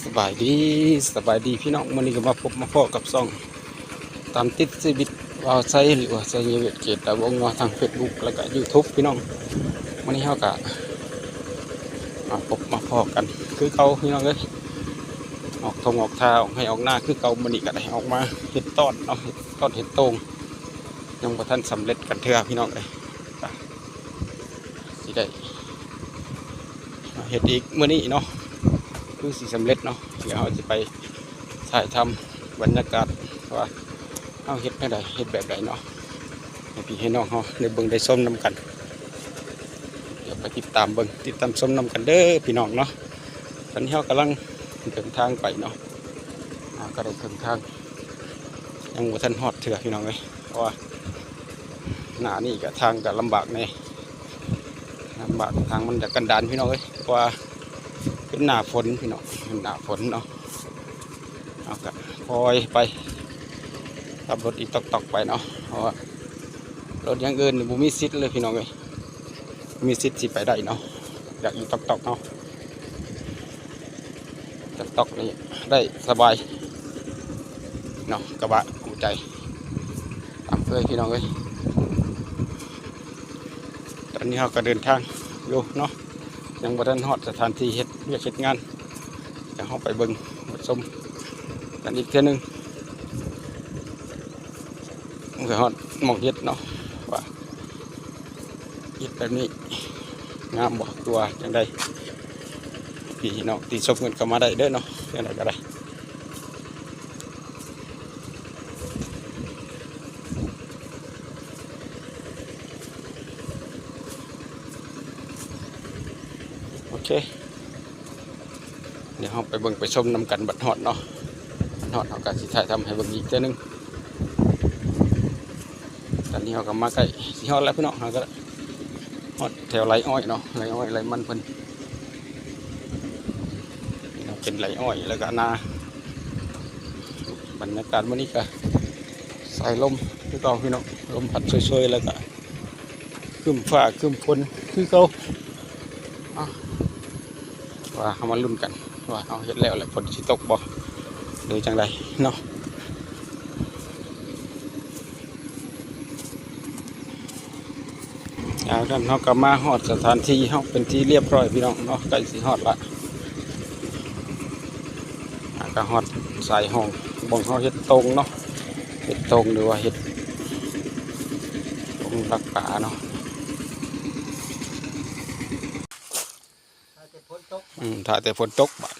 ສະບາຍດີ ສະບາຍດີພີ່ນ້ອງ, ມື້ນີ້ກໍມາພົບມາພໍ້ກັບຊ່ອງຕາມຕິດຊີວິດບ່າວໄຊ ຫຼືວ່າໄຊຍະເວດເຂດຕາວົງເນາະ, ທາງເຟສບຸກ ແລ້ວກໍຢູທູບພີ່ນ້ອງ. ມື້ນີ້ເຮົາກໍມາພົບມາພໍ້ກັນຄືເກົ່າພີ່ນ້ອງເອີຍ, ອອກທົ່ງອອກທ່າ ອອກໄຮ່ອອກນາຄືເກົ່າ. ມື້ນີ້ກໍໄດ້ອອກມາເຮັດຕອນເນາະ, ເຮັດຕອນເຮັດໂຕ່ງ ຍັງບໍ່ທັນສຳເລັດກັນເທື່ອພີ່ນ້ອງເອີຍ. ກໍຊິໄດ້ເຮັດອີກມື້ນີ້ເນາະ, ຄືຊິສຳເລັດເນາະ. ດຽວເຮົາຊິໄປຖ່າຍທຳບັນຍາກາດວ່າເຮົາເຮັດແນວໃດ ເຮັດແບບໃດເນາະ ໃຫ້ພີ່ໃຫ້ນ້ອງເຮົາໄດ້ເບິ່ງໄດ້ຊົມນຳກັນ. ດຽວໄປຕິດຕາມເບິ່ງ ຕິດຕາມຊົມນຳກັນເດີພີ່ນ້ອງເນາະ. ຕອນນີ້ເຮົາກຳລັງເດີນທາງໄປເນາະ, ອ່າ ກໍໄດ້ເຄິ່ງທາງ ຍັງບໍ່ທັນຮອດເທື່ອພີ່ນ້ອງເອີຍ, ເພາະວ່າໜ້ານີ້ກໍທາງກໍລຳບາກແດ່ ລຳບາກ, ທາງມັນຈະກັນດານພີ່ນ້ອງເອີຍ, ເພາະວ່າເປັນໜ້າຝົນພີ່ນ້ອງ, ເປັນໜ້າຝົນເນາະ. ເຮົາກໍຄ່ອຍໄປ ຂັບລົດອີກຕອກໆໄປເນາະ, ເພາະວ່າລົດຢ່າງອື່ນນີ້ບໍ່ມີສິດເລີຍພີ່ນ້ອງເອີຍ, ບໍ່ມີສິດຊິໄປໄດ້ເນາະ, ຢາກອີກຕອກໆເນາະ. ຕອກໆນີ້ໄດ້ສະບາຍເນາະ, ກະບະຄູ່ໃຈຕາມເຄີຍພີ່ນ້ອງເອີຍ. ຕອນນີ້ເຮົາກໍເດີນທາງຢູ່ເນາະ, ຍັງບໍ່ທັນຮອດສະຖານທີ່ເຮັດວຽກເຮັດງານ, ດຽວເຮົາໄປເບິ່ງໄປຊົມກັນອີກເທື່ອໜຶ່ງ ເພື່ອຮອດໝ່ອງເຮັດເນາະ ວ່າເຮັດແບບນີ້ງາມບໍ່ ຫຼືວ່າຈັ່ງໃດ. ພີ່ນ້ອງທີ່ຊົມກັນເຂົ້າມາໄດ້ເດີເນາະ, ຈັ່ງໃດກໍໄດ້. ໂອເຄ ດຽວເຮົາໄປເບິ່ງໄປຊົມນຳກັນບັດຮອດເນາະ, ບັດຮອດເຮົາກໍຊິຖ່າຍທຳໃຫ້ເບິ່ງອີກເທື່ອໜຶ່ງ. ຕອນນີ້ເຮົາກໍມາໃກ້ຊິຮອດແລ້ວພີ່ນ້ອງ, ເຮົາກໍຮອດແຖວໄຮ່ອ້ອຍເນາະ, ໄຮ່ອ້ອຍໄຮ່ມັນເພິ່ນ. ນີ້ເນາະ ເປັນໄຮ່ອ້ອຍ ແລ້ວກໍນາ. ບັນຍາກາດມື້ນີ້ກໍສາຍລົມຄືເກົ່າພີ່ນ້ອງ, ລົມພັດຊ່ວຍໆ ແລ້ວກໍຄຶ້ມຟ້າຄຶ້ມຝົນຄືເກົ່າ. ເອົາ ວ່າເຮົາມາລຸ້ນກັນວ່າເຮົາເຮັດແລ້ວແລ້ວຝົນຊິຕົກບໍ່ ຫຼືຈັ່ງໃດເນາະ. ເອົາ ເຮົາກໍມາຮອດສະຖານທີ່ເຮົາເປັນທີ່ລຽບຮ້ອຍພີ່ນ້ອງເນາະ, ໃກ້ຊິຮອດລະ. ອ່າ ກໍຮອດສາຍຮ່ອງ ບ່ອນເຮົາເຮັດໂຕ່ງເນາະ, ເຮັດໂຕ່ງ ຫຼືວ່າເຮັດໂຕ່ງດັກປາເນາະ. ຖ້າແຕ່ຝົນຕົກ ອືມ ຖ້າແຕ່ຝົນຕົກ ບາ